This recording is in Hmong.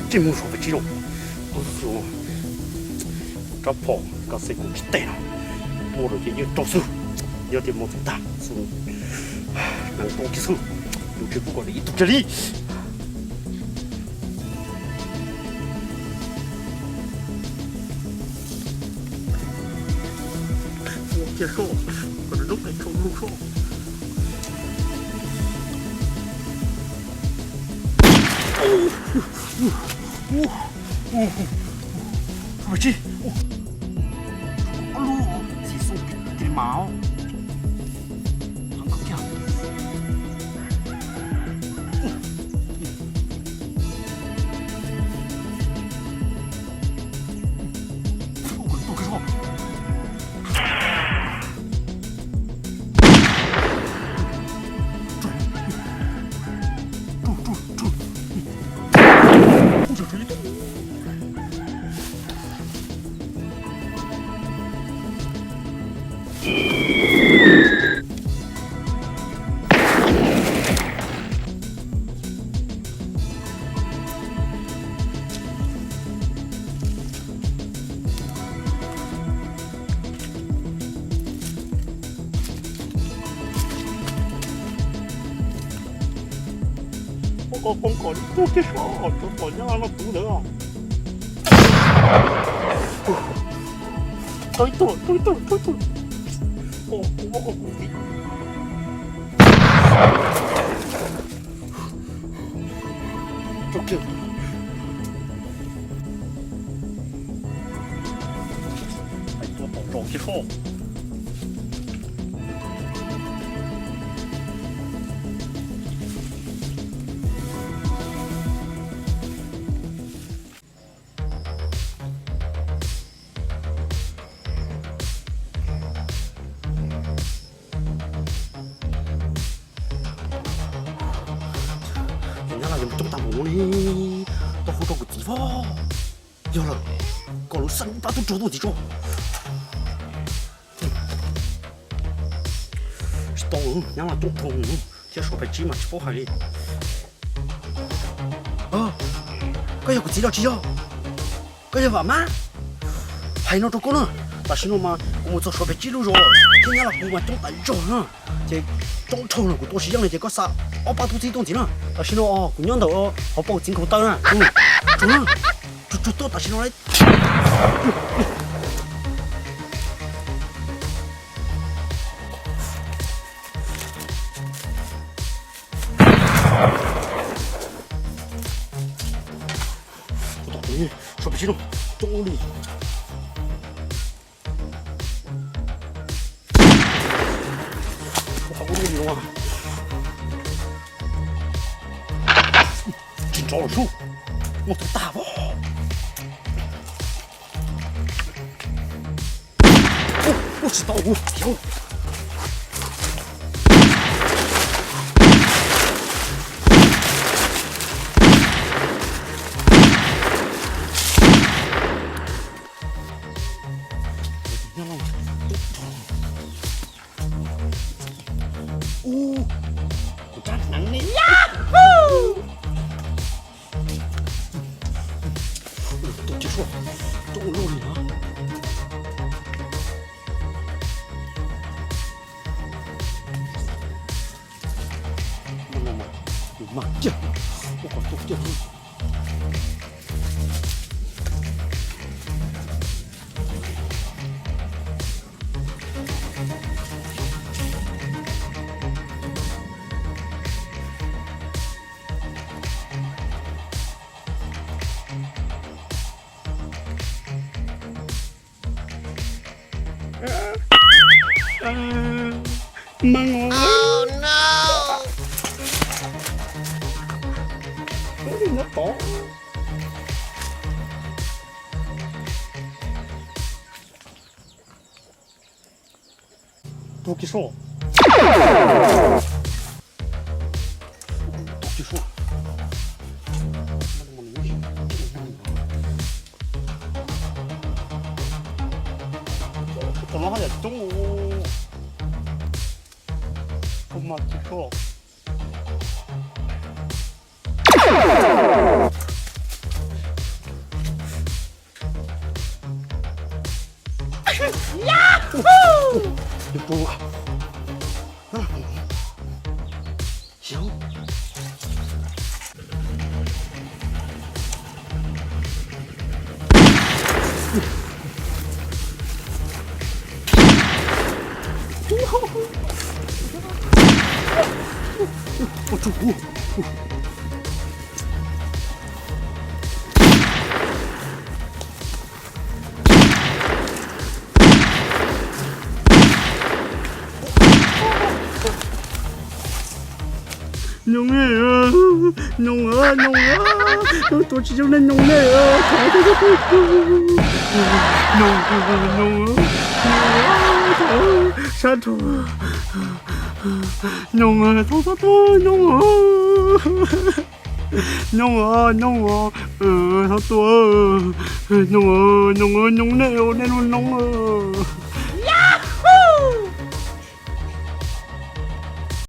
Tsis mus saum peb tsis zoo. Rab phom ka xev kuv tsis teg no, muaj lawm ces yeej raug xwb. Yog tias mus txog tag xwb, nees tau kiag xwb, yus tsis pub kom ib tug kiag li. Ua kiag soj, kom nws lub qe tsaus lug soj. Ua tsis, ob lub xim xo kis mas. Heev kawg kiag. Ua kom tuag kiag soj. Tsuag, tsuag, tsuag. Ua tsuag, tsuag. Ua kom poob kom li tuag kiag soj, tsov tom nyab laj no puv ntawd. Tau ib tug, tau ib tug, tau ib tug. Ua ua kuv txiv. Tso kiag. Pais tua tom zos kiag soj. Cov nyab laj yuav coob tag npaum no ne, tau hu rau kuv txiv os. Yog lawm, kom lawv xa ib pab tub rog tuaj ntxiv tso. Tsis tau, nyab laj coob dhau thiab, suav pes tsib mas tsis paub hais li. Koj yog kuv txiv los tsis yog? Koj yog Vam Mab? Hais no rau koj na, tam sim no mas kuv mus txog suav pes tsib lub zos lawm thiab, nyab laj kuv mas coob tas zog na, ces coob dhau no kuv tua tsis yeej li ces koj xa ob pab tub txib tuaj ntxiv na. Tam sim no kuv nyob ntawm hauv paus txiv nkhaus taw na, tsuag na, tsuag tsuag tuaj tam sim no. Suav pes tsib no coob li. Ua ua li no. Tsis nrov lawm sub, muaj tus tag os. Ua tsis tau ua tiag. Ub, kuv rab hneev ne yaj. Tus cia suaj coob luaj li na. Mas kiag, ua kom tuag kiag. Meej os. Nyob tod. Tuag kiag soj. Tuag kiag soj. Tus no haj yam coob. Tus mas kiag soj. Ua, Noog, noog, noog, tua tsis zoo ne noog ne. Noog, noog, sab dhau. Noog, txhob txhob tua noog. Noog, noog, txhob tua. Noog, noog, noog ne, ua nej lub noob.